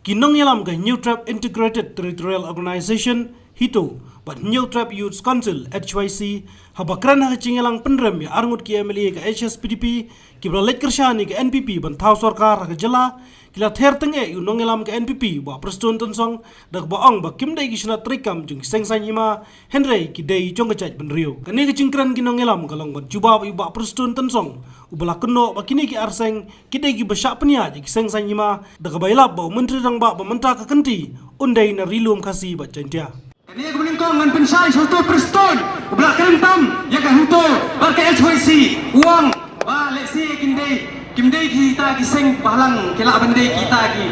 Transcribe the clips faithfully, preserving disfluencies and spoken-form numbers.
Ki nongïalam ka Hynñiewtrep Integrated Territorial Organization, HITO, bad Hynñiewtrep Youth Council, H Y C, haba kren ha ka jingïalang pynrem ïa arngut ki M L A ka H S P D P, kiba la leit kyrshan ïa ka N P P ban thaw sorkar ha ka jylla, ki la ther tyngeh ïa u nongïalam ka N P P, Bah Prestone Tynsong, da kaba ong ba kim dei ki shnat treikam jong ki seng saiñ hima, hynrei ki dei jong ka jaitbynriew. Kane ka jingkren ki nongïalam ka long ban jubab ïa u Bah Prestone Tynsong, uba la kynnoh ba kine ki arseng ki dei kiba shah pynïaid ïa ki seng saiñ hima, da kaba ïalap ba u Myntri Rangbah ba mynta ka kynti un dei na Ri Lum Khasi bad Jaintia. Kane kaba nyngkong ngan pynshai sha u Prestone, uba la kren tam ïa ka HITO bad ka H Y C, u ong ba lehse kin dei, kim dei kita ki seng bhalang, ki lah ban dei kita ki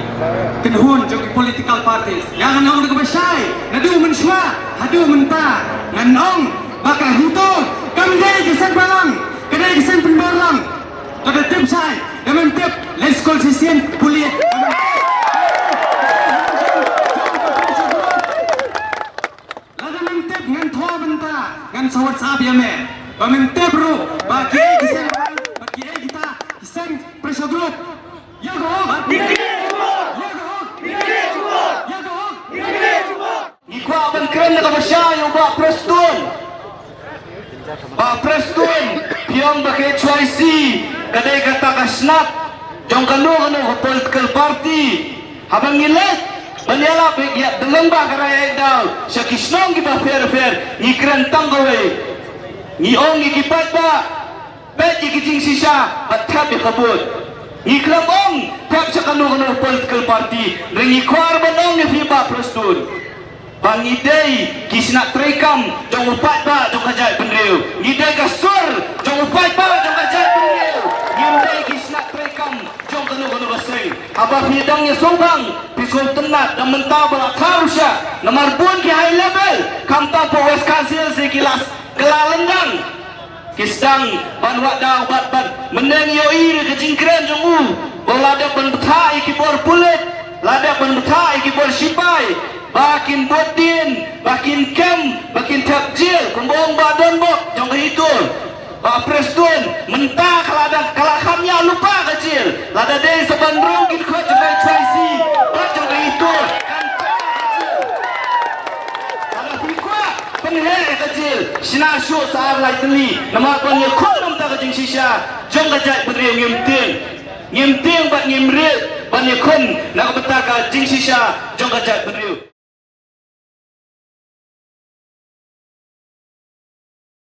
kynhun jong ki political parties. Ïa ngan ong da kaba shai, naduh mynshuwa haduh mynta ngan ong ba ka HITO kam dei ki seng bhalang, ka dei ki seng pynbor lang. To da tip shai, da men tip, let's call session, pule. Lada men tip ngan thoh bynta, ngan sa WhatsApp ïa me. Ba men tip ruh ba kiei ki seng bhalang, ba kiei kita ki seng pressure group. Ïa ka hok. Ïa ka hok. Ïa ka hok. Ngi kwah ban kren da kaba shai ïa u Bah Prestone. Bah Prestone, phi ong ba ka H Y C ka dei kata ka shnat jong kano kano ka political party. Haba ngi leit ban ïalap ïa, da lyngba ka rai ïa daw sha ki shnong kiba pher pher, ngi kren tang kawei. Ngi ong ïa ki paidbah, peit ïa ki jingshisha bad thep ïa ka vote. Ngi khlem ong thep sha kano kano political party, hynrei ngi kwah ban ong ïa phi Bah Prestone ba ngi dei ki shnat treikam jong u paidbah jong ka jaitbynriew. Ngi dei ka sur jong u paidbah jong ka jaitbynriew. Ngim dei ki shnat treikam jong kano kano ka seng. Haba phi dang ïasngewbang, phi sngewtynnat da mynta ba la thar u shah, namar bun ki high level, khamtam hapoh West Khasi Hills ki la kylla lyndang. Ki sdang ban wad daw bad ban mynne ngi ïohi ïa ka jingkren jong u ba la dep ban bthah ïa ki bor pulit, la dep ban bthah ïa ki bor shipai ba kin bud dien, ba kin kem, ba kin thep jel, kumba ong Bah Donbok jong ka HITO. Bah Prestone, mynta ka la dang, ka la kham ïa lypa ka jel. Lada dei sa ban rung ki dkhot jong ka H Y C bad jong ka HITO, kan pynheh ka jel. Lada phi kwah pynheh ka jel, shna shuh sa ar lai tylli, namar ban ïakhun na bynta ka jingshisha jong ka jaitbynriew. Ngim tieng, ngim tieng bad ngim rieh ban ïakhun na ka bynta ka jingshisha jong ka jaitbynriew.